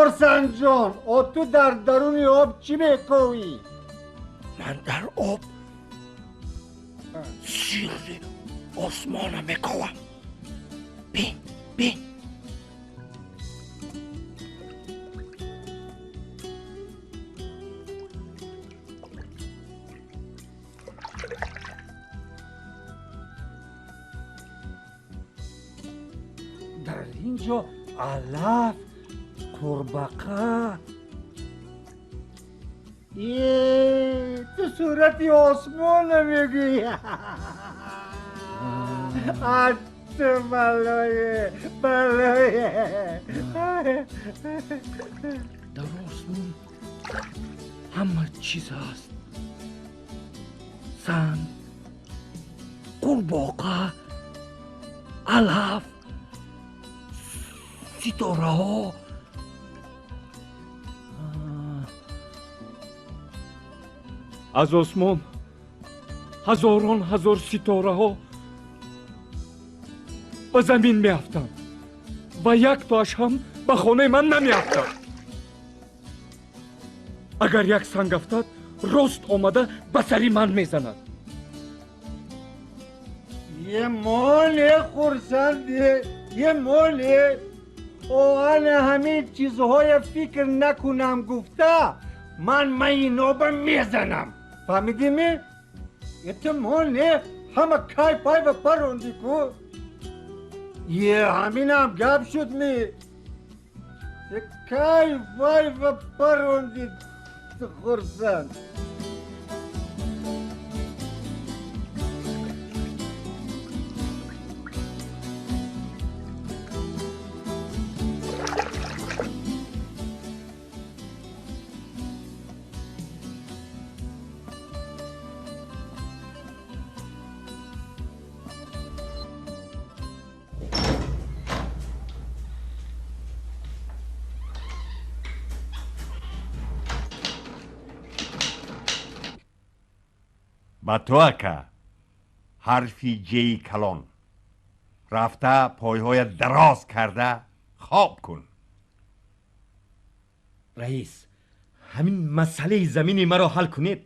Хурсанд ҷон, о ту дар даруни об чӣ мековӣ? Ман дар об сирри осмона мековам. Бин, бин. Дар ин ҷо алаф, қурбақа. Е, ту сурати осмона мегӯӣ. Ат балое, балое. Дар осмон ҳама чиз ҳаст. Санг, қурбоқа, алаф, ситораҳо. Аз осмон ҳазорон ҳазор ситораҳо ба замин меафтанд ва яктоаш ҳам ба хонаи ман намеафтад. Агар як санг афтад, рост омада ба сари ман мезанад. Е моле, Хурсанде, е моле. Оана ҳамин чизҳоя фикр накунам гуфта, ман майиноба мезанам. Фаҳмидӣ ми? Это моле, ҳама кай пайва паронди ку. Е, ҳаминам гап шуд ми. Е, кай вайва паронди, Хурсанд. Ба ту ака ҳарфи ҷеи калон рафта пойҳоят дароз карда хоб кун. Раис, ҳамин масъалаи замини маро ҳал кунед,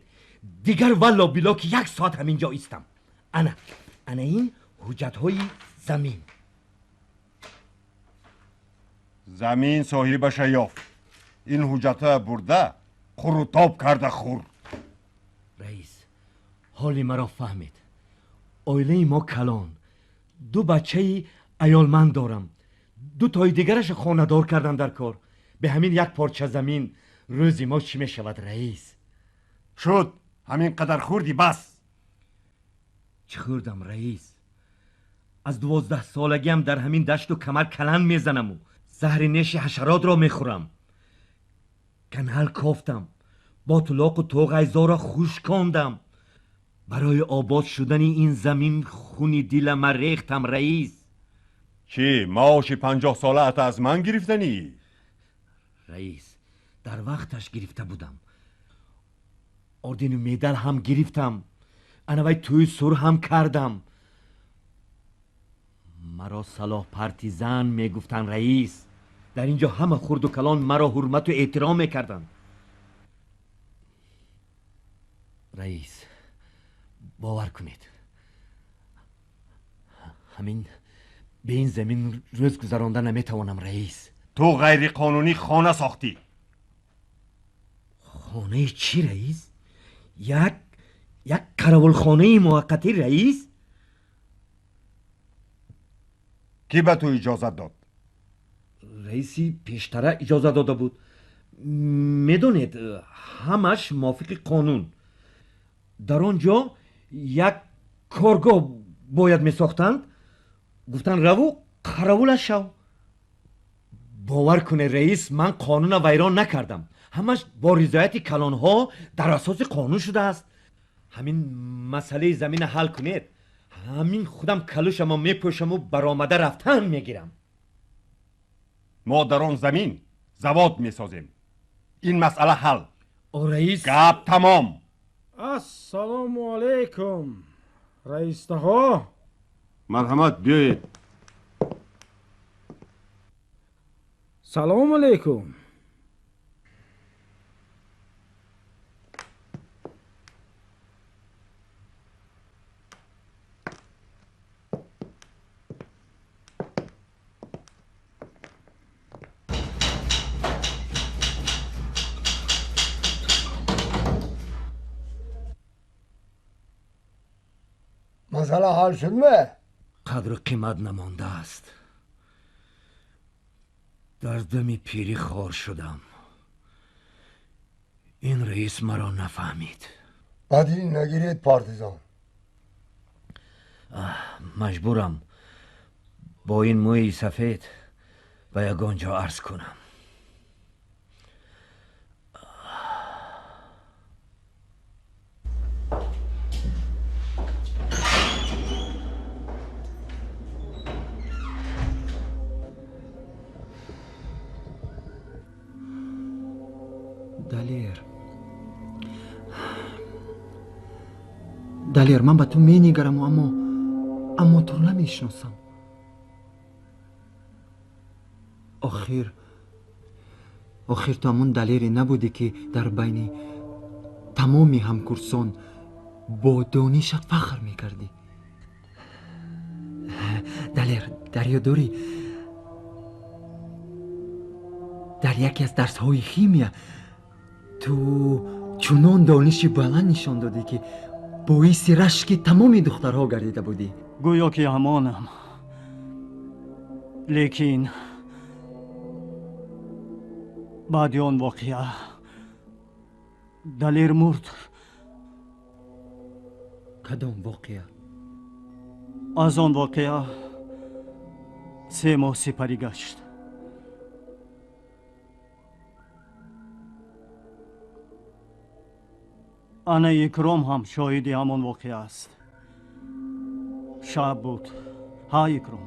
дигар валло било ки як соат ҳамин ҷо истам. Ана, ана ин ҳуҷҷатҳои замин. Замин соҳибаша ёфт. Ин ҳуҷҷатҳоя бурда қурутоб карда хӯр. Раис, ҳоли маро фаҳмед. Оилаи мо калон, ду бачаи аёлманд дорам, ду тои дигараша хонадор кардам дар кор. Бе ҳамин як порча замин рӯзи мо чӣ мешавад, раис? Шуд, ҳамин қадар хӯрдӣ бас. Чӣ хӯрдам, раис? Аз 12 солагиам дар ҳамин дашту камар каланд мезанаму заҳри неши ҳашаротро мехӯрам. Канал кофтам, ботулоқу тоғайзорро хушкондам. Барои обод шудани ин замин хуни дилама рехтам, раис. Чӣ, маоши 50 солаат аз ман гирифтанӣ? Раис, дар вақташ гирифта будам. Ордену медал ҳам гирифтам. Анавай тӯи сур ҳам кардам. Маро Салоҳ партизан мегуфтанд, раис. Дар ин ҷо ҳама хурду калон маро ҳурмату эҳтиром мекарданд. Раис, бовар кунед, ҳамин бе ин замин рӯз гузаронда наметавонам, раис. Ту ғайриқонунӣ хона сохтӣ. Хонаи чӣ, раис? Як қаравулхонаи муваққатӣ, раис. Кӣ ба ту иҷозат дод? Раиси пештара иҷозат дода буд. Медонед, ҳамаш мувофиқи қонун. Дар он ҷо як коргоҳ бояд месохтанд. Гуфтанд раву қаравулаш шав. Бовар кунед, раис, ман қонунро вайрон накардам. Ҳамаш бо ризояти калонҳо дар асоси қонун шудааст. Ҳамин масъалаи заминро ҳал кунед, ҳамин худам калушамо мепӯшаму баромада рафтан мегирам. Мо дар он замин завод месозем. Ин масъала ҳал. О, раис, гап тамом. Ассалому алайкум, раистаҳо. Марҳамат, биёед. Салому алайкум. Масъала ҳал шудме? Қадру қимат намондааст. Дар дами пирӣ хор шудам. Ин раис маро нафаҳмид. Бадӣ нагиред, партизан. Маҷбурам бо ин мӯи сафед ба ягон ҷо арз кунам. Далер, Далер, ман ба ту менигараму, аммо туро намешиносам. Охир ту ҳамон Далере набудӣ, ки дар байни тамоми ҳамкурсон бо донишат фахр мекардӣ. Далер, дар ёд дорӣ, дар яке аз дарсҳои химия ту чунон дониши баланд нишон додӣ, ки боиси рашки тамоми духтарҳо гардида будӣ. Гӯё ки ҳамонам, лекин баъди он воқеа Далер мурд. Кадом воқеа? Аз он воқеа 3 моҳ сипарӣ гашт. Ана Икром ҳам шоҳиди ҳамон воқеа аст. Шаб буд. Ҳа, Икром?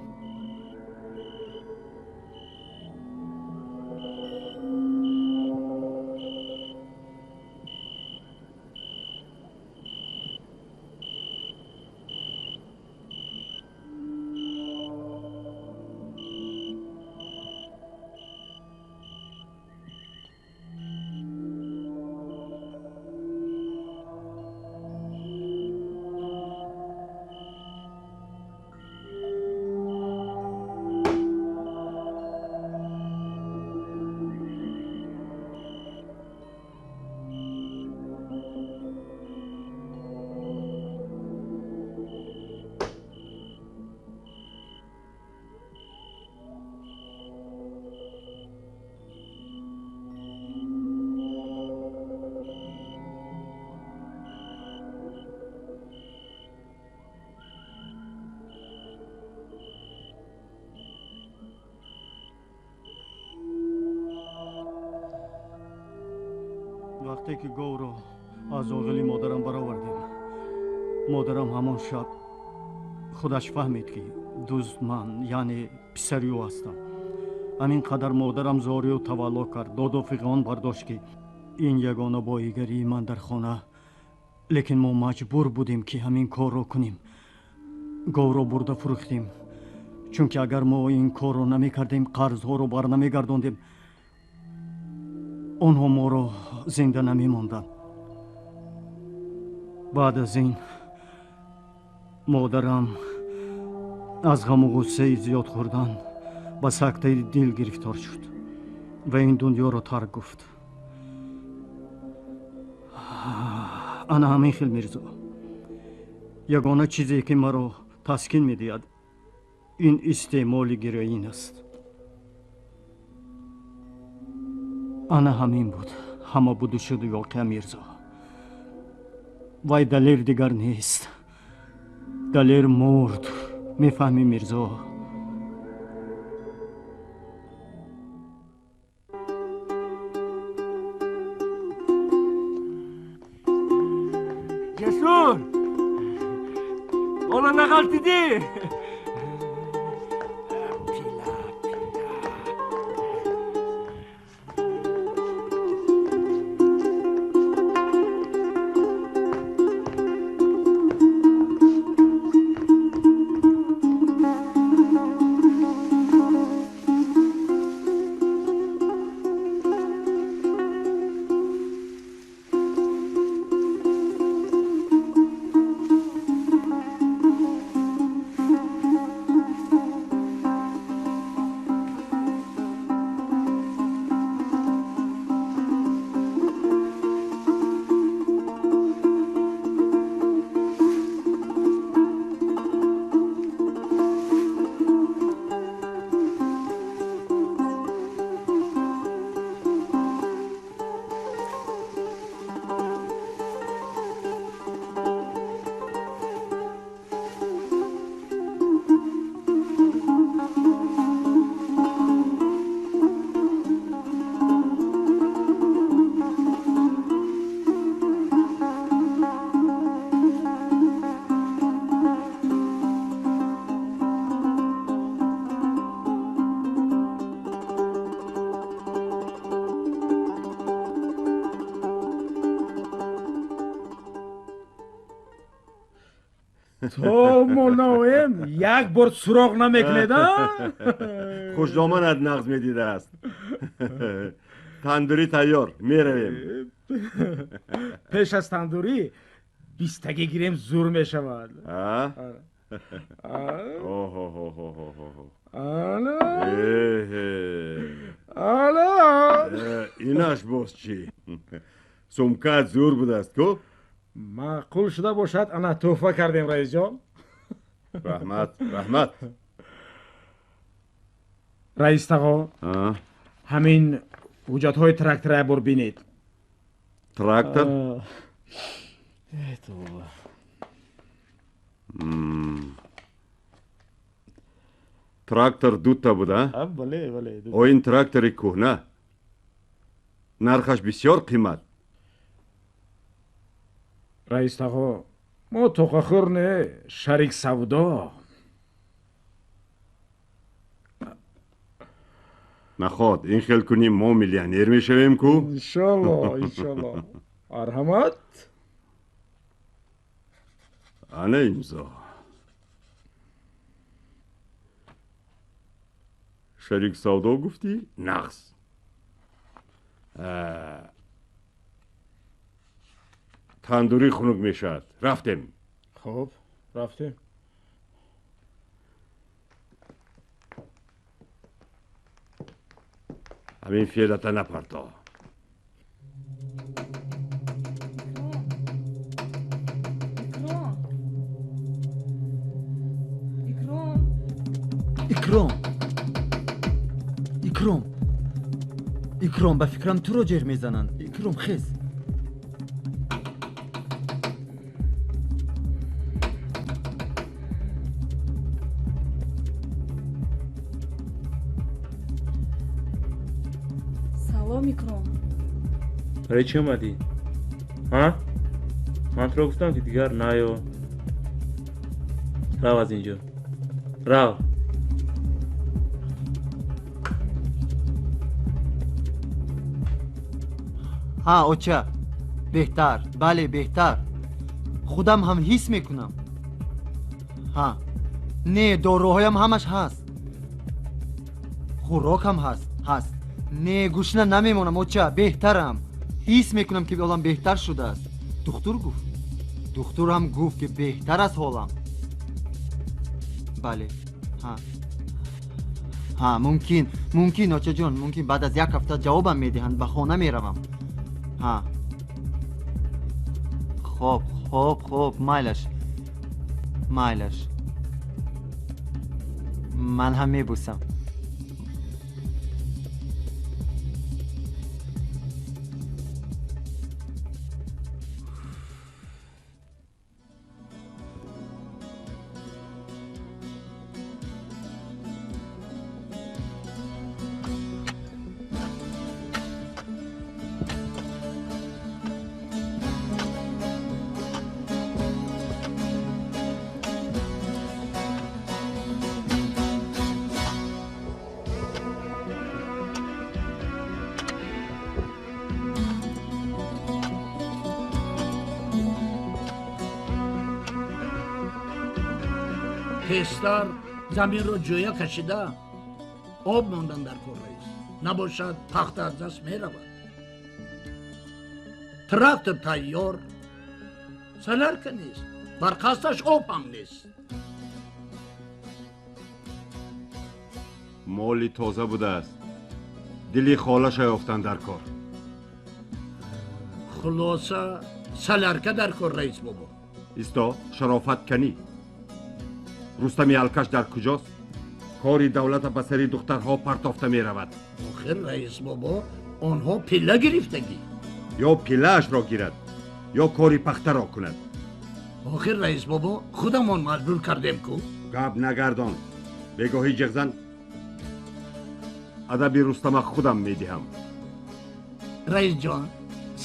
Вақте ки говро аз оғили модарам баровардем, модарам ҳамон шаб худаш фаҳмид, ки дузд ман, яъне писари ӯ ҳастам. Ҳамин қадар модарам зорию тавалло кард, доду фиғон бардошт, ки ин ягона боигарии ман дар хона. Лекин мо маҷбур будем, ки ҳамин корро кунем. Говро бурда фурӯхтем, чунки агар мо ин корро намекардем, қарзҳоро барнамегардондем, онҳо моро зинда намемонданд. Баъд аз ин модарам аз ғаму ғуссаи зиёд хӯрдан ба сактаи дил гирифтор шуд ва ин дунёро тарк гуфт. Ана ҳамин хел, Мирзо. Ягона чизе, ки маро таскин медиҳад, ин истеъмоли героин аст. Ана ҳамин буд ҳама буду шуду воқеа, Мирзо. Вай Далер дигар нест. Далер мурд. Мефаҳмӣ, Мирзо? Ҷасур, ҳола нағалтидӣ? То мо наоем, як бор суроғ намекунед, а? Хушдоманат нағз медидааст. Тандурӣ тайёр, меравем. Пеш аз тандурӣ бистагӣ гирем, зур мешавад. Инаш боз чӣ? Сумкаат зур будааст ку? Маъқул шуда бошад, ана тӯҳфа кардем, раисҷон. Раҳмат, раҳмат. Раис тағо, ҳамин ҳуҷҷатҳои трактора як бор бинед. Трактор? Трактор дута буда? Бале, бале. О, ин трактори кӯҳна, нархаш бисёр қимат. Раис тағо, мо тоқахӯр не, шарик савдо. Наход ин хел кунем, мо миллионер мешавем ку? Иншолло, иншолло. Марҳамат. Ана имзо. Шарик савдо гуфтӣ, нағз. Тандурӣ хунук мешавад, рафтем. Хуб, рафтем. Ҳамин феълата напарто. Икром, Икром, Икром, ба фикрам туро ҷеғ мезананд. Икром, хез. Салом, Икром. Барои чӣ омадӣ? Ҳа, ман туро гуфтам, ки дигар наё. Рав аз ин ҷо, рав. Ҳа, оча, беҳтар, бале, беҳтар. Худам ҳам ҳис мекунам. Ҳа, не, доруҳоям ҳамаш ҳаст, хӯрокам ҳаст, ҳаст. Не, гушна намемонам, оча, беҳтарам. Ҳис мекунам, ки ҳолам беҳтар шудааст. Духтур гуфт, духтур ҳам гуфт, ки беҳтар аст ҳолам. Бале, ҳа, ҳа, мумкин, мумкин, очаҷон, мумкин баъд аз як ҳафта ҷавобам медиҳанд, ба хона меравам. Ҳа, хоб, хоб, хоб, майлаш, майлаш. Ман ҳам мебусам. Тезтар заминро ҷӯя кашида об мондан дар кор, раис. Набошад, пахта аз даст меравад. Трактор тайёр, солярка нест, бар қасдаш об ҳам нест. Моли тоза будааст, дили холаша ёфтан дар кор. Хулоса, солярка дар кор, раис бобо. Исто, шарофат канӣ. Рустами алкаш дар куҷост? Кори давлата ба сари духтарҳо партофта меравад. Охир, раис бобо, онҳо пилла гирифтагӣ. Ё пиллаашро гирад, ё кори пахтаро кунад. Охир, раис бобо, худамон маҷбур кардем ку. Гап нагардон, бегоҳӣ ҷиғзан. Адаби Рустама худам медиҳам. Раисҷон,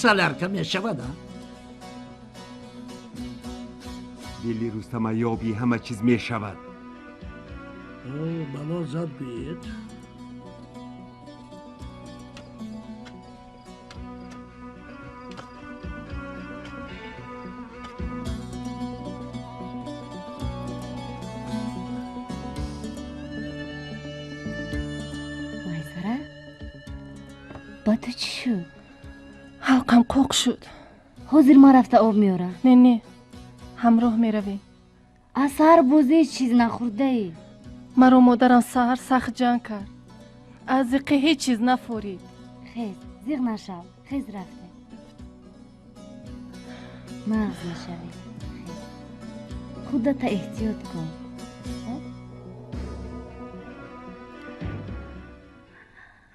солярка мешавад, а? Дили Рустама ёбӣ, ҳама чиз мешавад. Бало зад гӯед. Ба ту чӣ шуд? Ҳалқам қоқ шуд. Ҳозир ман рафта об меорам. Не, не, ҳамроҳ меравем. Аз саҳар боз ҳеҷ чиз нахӯрдаӣ. Маро модарам саҳар сахт ҷанг кард. Аз зиқӣ ҳеҷ чиз нафорид. Хез, зиқ нашав, хез, рафте. Нағз мешавӣ. Худата эҳтиёт кун.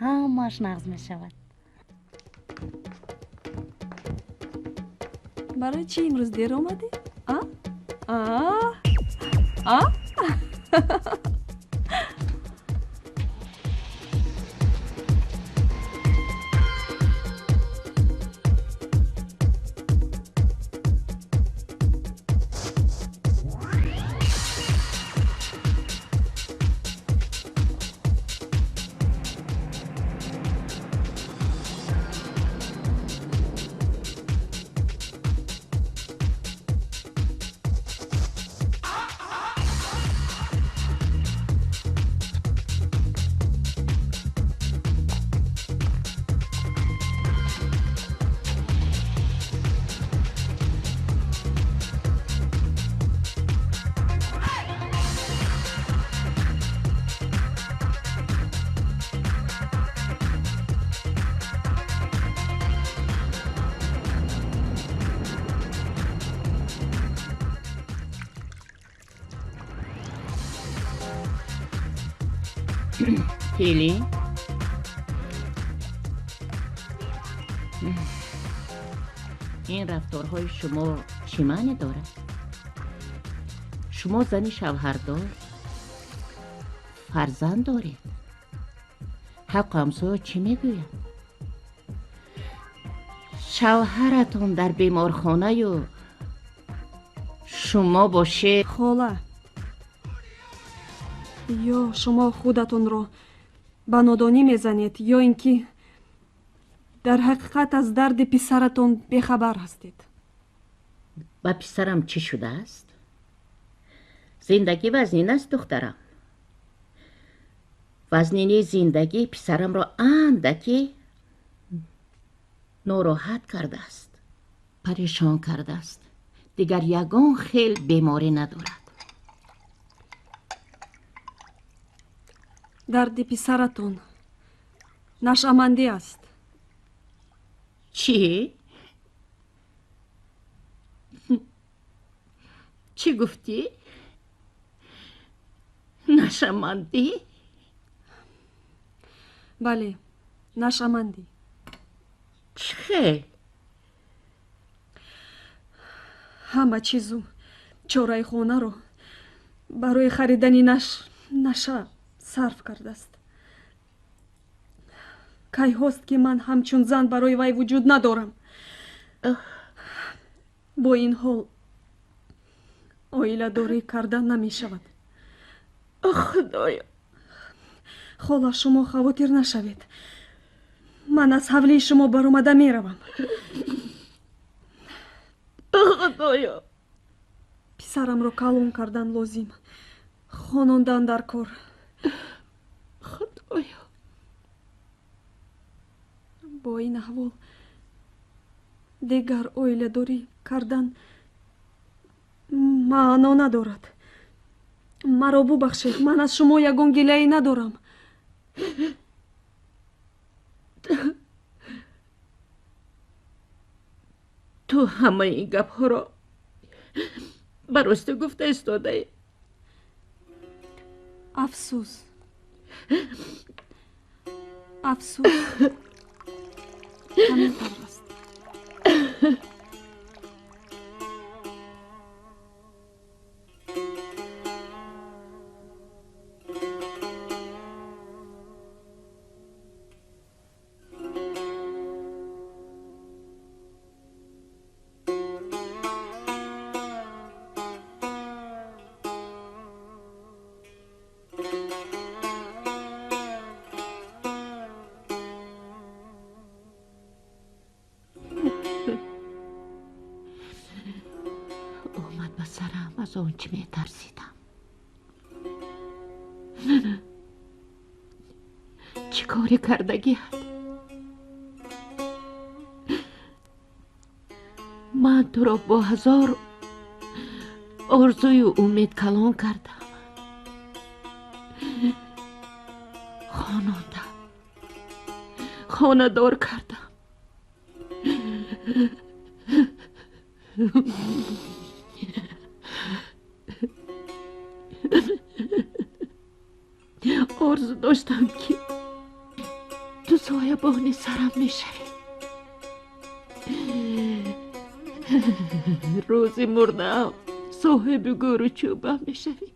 Ҳамааш нағз мешавад. Барои чӣ имрӯз дер омадӣ? А? А? А? Келин, ин рафторҳои шумо чӣ маъне дорад? Шумо зани шавҳардор, фарзанд доред. Ҳаққу ҳамсоя чӣ мегӯяд? Шавҳаратон дар беморхонаю шумо бошед. Хола, ё шумо худатонро ба нодонӣ мезанед, ё ин ки дар ҳақиқат аз дарди писаратон бехабар ҳастед. Ба писарам чӣ шудааст? Зиндагӣ вазнин аст, духтарам. Вазнинии зиндагӣ писарамро андаке нороҳат кардааст, парешон кардааст. Дигар ягон хел беморӣ надорад. Дарди писаратон нашъамандӣ аст. Чӣ? Чӣ гуфтӣ? Нашъамандӣ? Бале, нашъамандӣ. Чӣ хел? Ҳама чизу чораи хонаро барои харидани наша сарф кардааст. Кайҳост, ки ман ҳамчун зан барои вай вуҷуд надорам. Бо ин ҳол оиладорӣ карда намешавад. Худоё! Хола, шумо хавотир нашавед. Ман аз ҳавлии шумо баромада меравам. Худоё! Писарамро калон кардан лозим, хонондан дар кор. Худоё! Бо ин аҳвол дигар оиладорӣ кардан маъно надорад. Маро бубахшед, ман аз шумо ягон гилае надорам. Ту ҳамаи ин гапҳоро ба ростӣ гуфта истодаӣ? Афсӯс, афсӯс, ҳамин тавр аст. Омад ба сарам аз он чӣ метарсидам. Чӣ коре кардагиат? Ман туро бо ҳазор орзую умед калон кардам, хонондам, хонадор кардам. Орзу доштам, ки ту соябони сарам мешавӣ. Рӯзи мурдаам соҳиби гӯру чӯбам мешавӣ.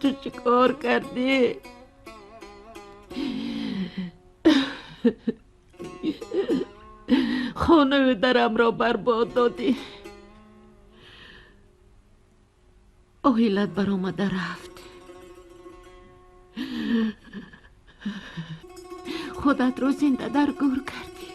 Ту чӣ кор кардӣ? Хонаю дарамро барбод додӣ. Оилат баромада рафт. Худатро зинда дар гӯр кардӣ.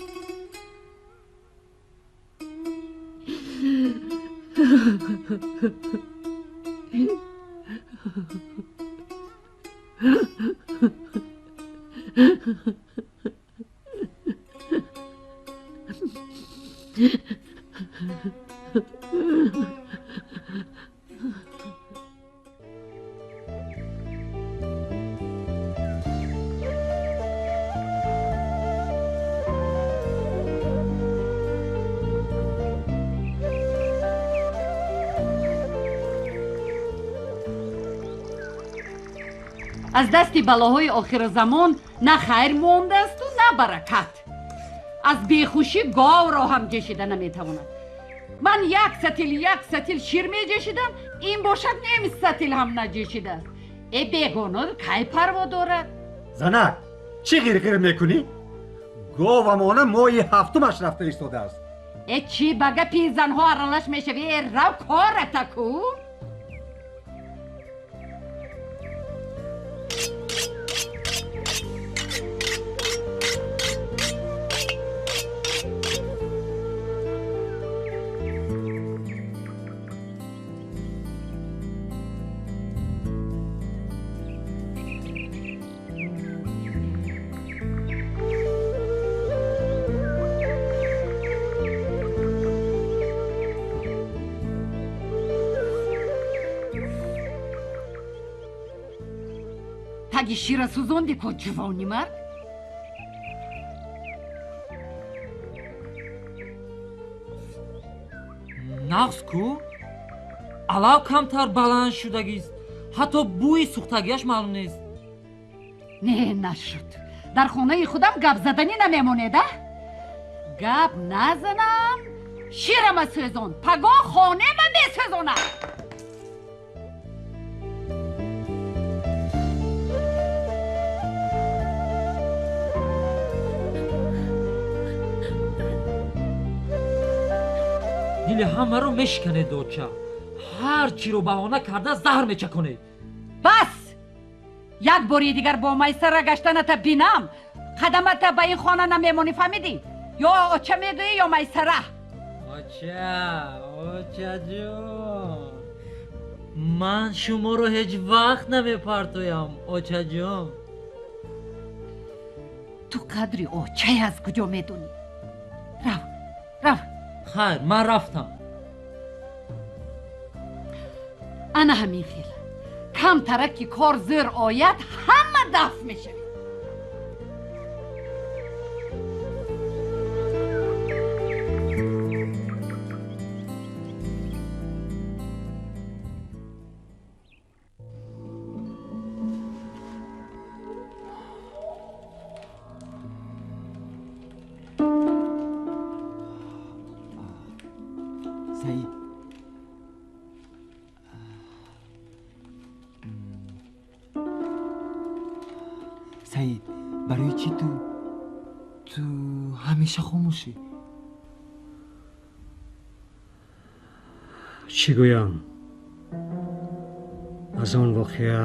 Аз дасти балоҳои охирзамон на хайр мондаасту, на баракат. Аз бехушӣ говро ҳам ҷешида наметавонад. Ман як сатил, як сатил шир меҷешидам, ин бошад ним сатил ҳам наҷешидааст. Э, бегоно кай парво дорад? Занак, чӣ ғирғир мекунӣ? Говамона моҳи ҳафтумаш рафта истодааст. Э, чӣ ба гапи занҳо аралаш мешавӣ? Э, рав, кората кун. Таги шира сӯзонди ко, ҷувони мард. Нағз ку, алав камтар баланд шудагист, ҳатто бӯи сӯхтагиаш маълум нест. Не, нашуд. Дар хонаи худам гап заданӣ намемонед, а? Гап назанам, ширама сӯзон, пагоҳ хонема месӯзонам. Дили ҳамаро мешиканед, доча. Ҳар чиро баҳона карда заҳр мечаконед. Бас, як бори дигар бо майсара гаштаната бинам, қадамата ба ин хона намемонӣ, фаҳмидӣ? Ё оча мегӯӣ, ё майсара. Оча, очаҷон, ман шуморо ҳеҷ вақт намепартоям, очаҷон. Ту қадри очае аз куҷо медонӣ? Рав, рав. Хайр, ман рафтам. Ана ҳамин хел камтарак ки кор зӯр ояд, ҳама дафт мешавед. Саид, Саид, барои чӣ ту ҳамеша хомӯшӣ? Чӣ гӯям? Аз он воқеа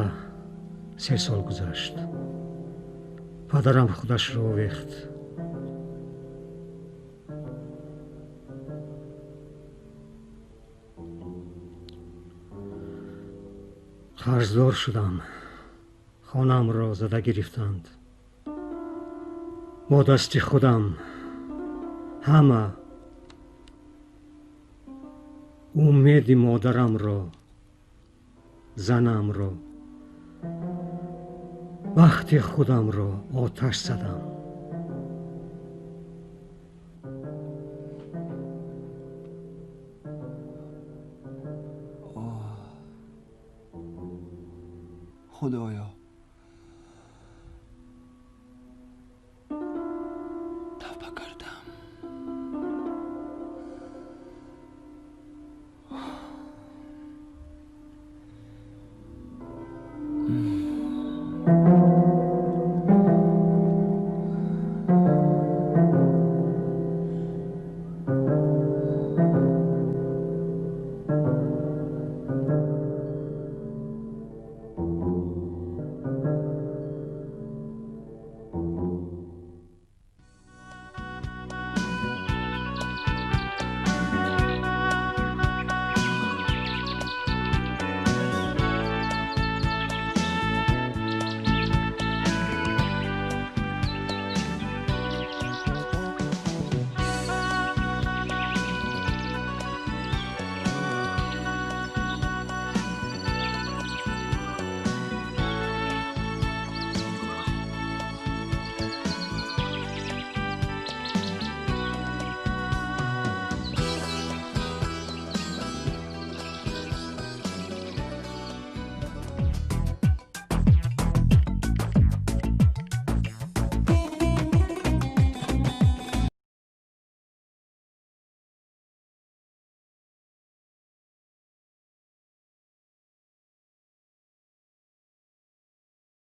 3 сол гузашт. Падарам худашро овехт. Қарздор шудам, хонаамро зада гирифтанд. Бо дасти худам ҳама умеди модарамро, занамро, бахти худамро оташ задам. Худоё,